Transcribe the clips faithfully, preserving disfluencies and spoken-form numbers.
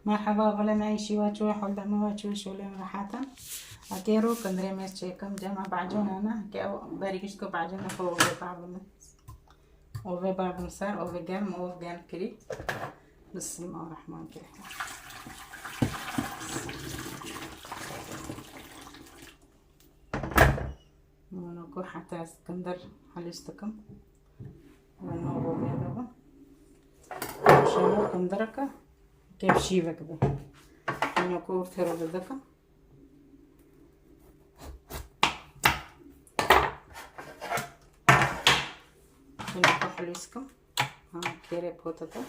Merheba, vele me îşî we çû, hol deme we çû, şolên rehat in. Ekê ro kindirê mêz çêkim, cema bacûna ne, ke ew berî gişt ku bacûna xwe ove bavin. Ove bavin ser, ove germ, ov germ kirî. Bismillahirrahmanirrahim. Mano ku heta ez kindir helîs dikim. Mano bo vê de bin. Şano kindireke kevşîvek be. Mano ku ortê re bidikim. Mano ku helîs kim. Ha, kêrê potete.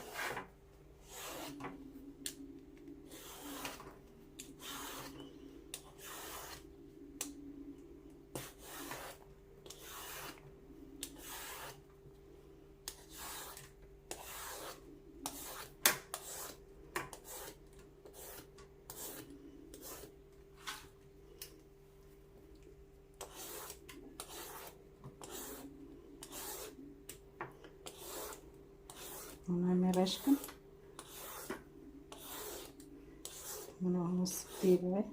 Hûn em ê reş kin. Hûn hûn spî bibe.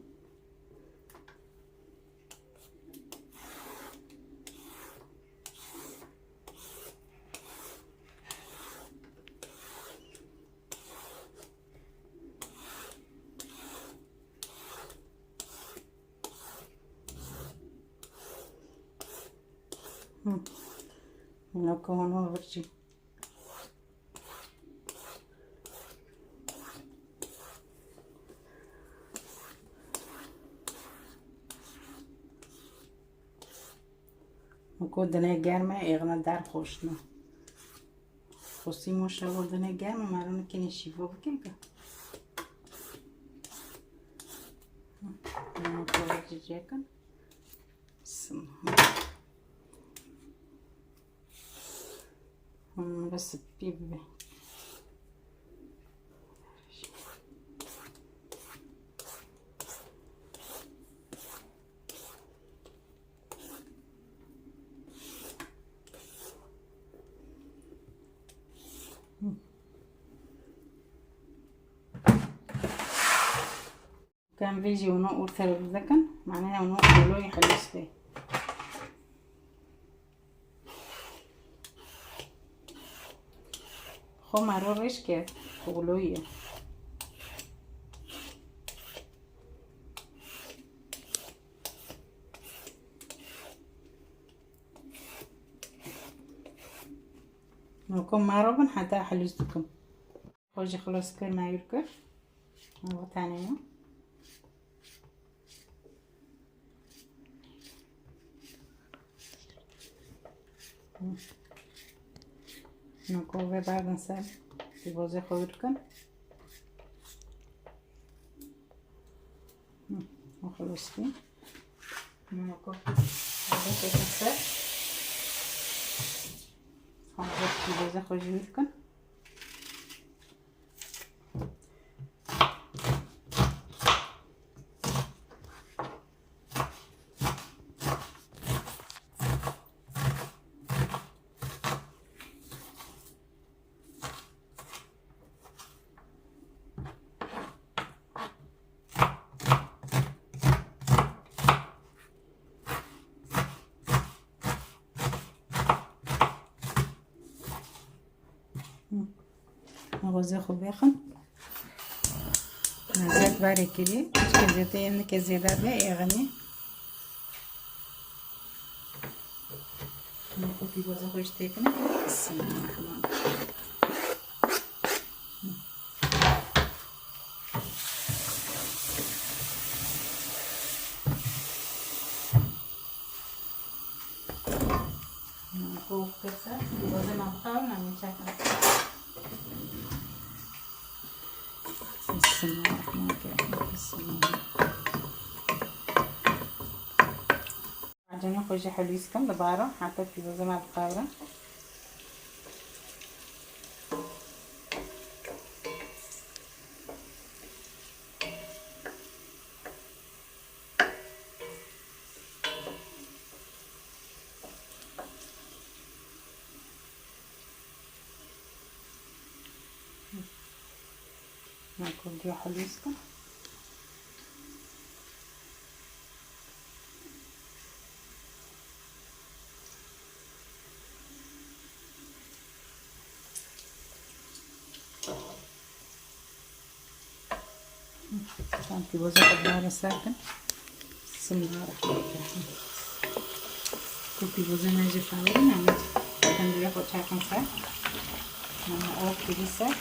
Hı. Nokon o virçî. Weko dine germe, êxne der xweştine. Xwesî maşallah dine germe, mero nikinê şîvo bikin ki. Weko cicêkin. Bismillah. Hûn bes spî bibe. Kem vê jî hûno orte re bikin, mane hûno wilo yê helîs bê. Xwe mero rêş ke, wilo ye. Noko mero bin heta helîs dikim. Xwe jî xilas kir, meyûr kir. Ew tenê ye. Noko vê berdin ser. Pîvozê xwe wir kin. Hı, o xelostî. Noko vê têkin ser. Hazir pîvozê xwe jî wir kin. Xwezê xwe bêxin. Zêt berê kirî. Çike zêtê em nike zêde be êxinî. Xwe pîvoza xwe ji têkine. Bismillahirrahmanirrahim. Kof kir ser, dozê me bixewin, em ê çekin. Bismillahirrahmanirrahim. Bismillah. Acenê xwe jî helwîz kim, dibaro heta pîvozê me bixewre. Nako diyo helûs ka. Tam pîvoza xwe bibarê ser bin. Bismillahirrahmanirrahim. Ku pîvoza me jî xewirî, em ê tendirê xwe çakin ser. Em ê av kivî ser.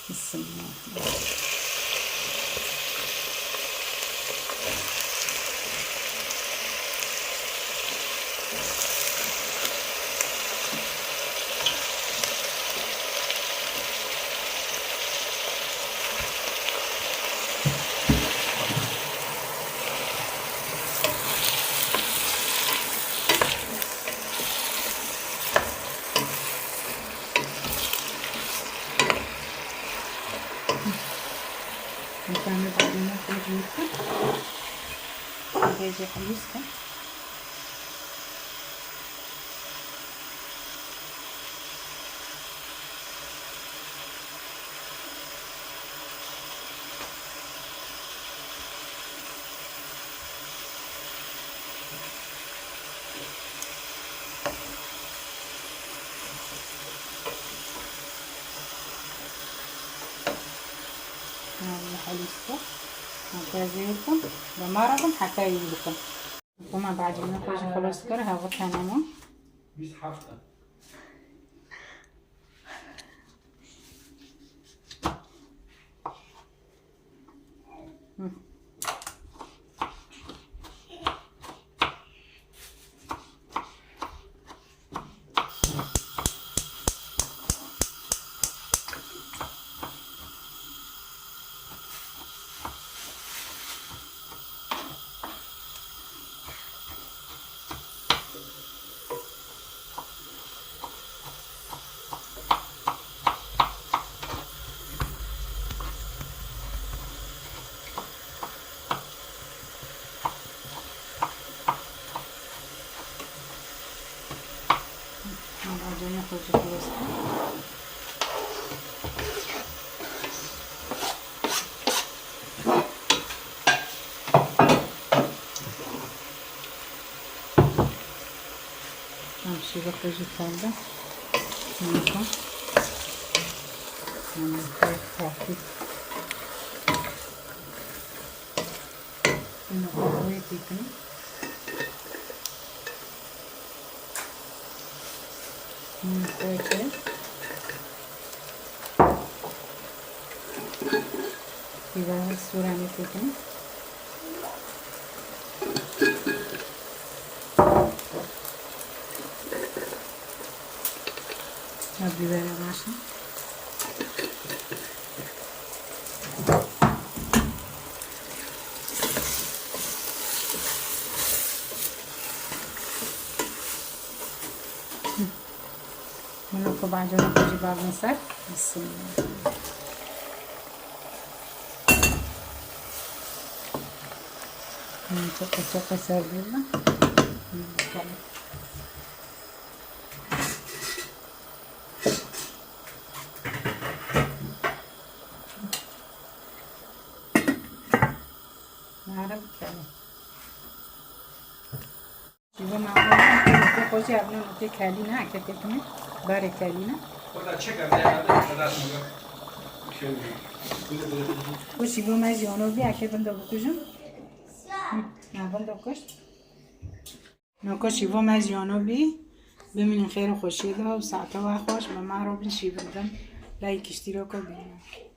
Bismillah. Em karê badêna xwe jî bikin. Vê jî helûs ke. Helîste. Heta zêr bin. Bi me re bin heta yî bikin. Hema bacîna xwe jî xilas kir, hev tenema. Acayip olacak burası. Tam şive koyacak kaldı. Unutma. Yani, evet, farklı. Bunu koyayım. Bunu koyacağız. Biber süreni koyayım. Ha, biber amaşın. Bunu ku bacana xwe jî babin ser. Bismillah. Çeqe çeqe ser bûna. Narin kene. Şîva me xwe, nokê xwe jî ev ne nokê kelî ne, eke têkine, barê kelî ne. Xweda çek ev ne, ev ne, xweda çek. Bu şîva me jî ono bî, eke bin de bikujim. Hı, na bin de kuj. Noko şîvo me jî ono bî. Bimînin xêr û xweşiyê de û saete we xweş, bi me re bin şîvin din. Lay kiştî ro ko bînin.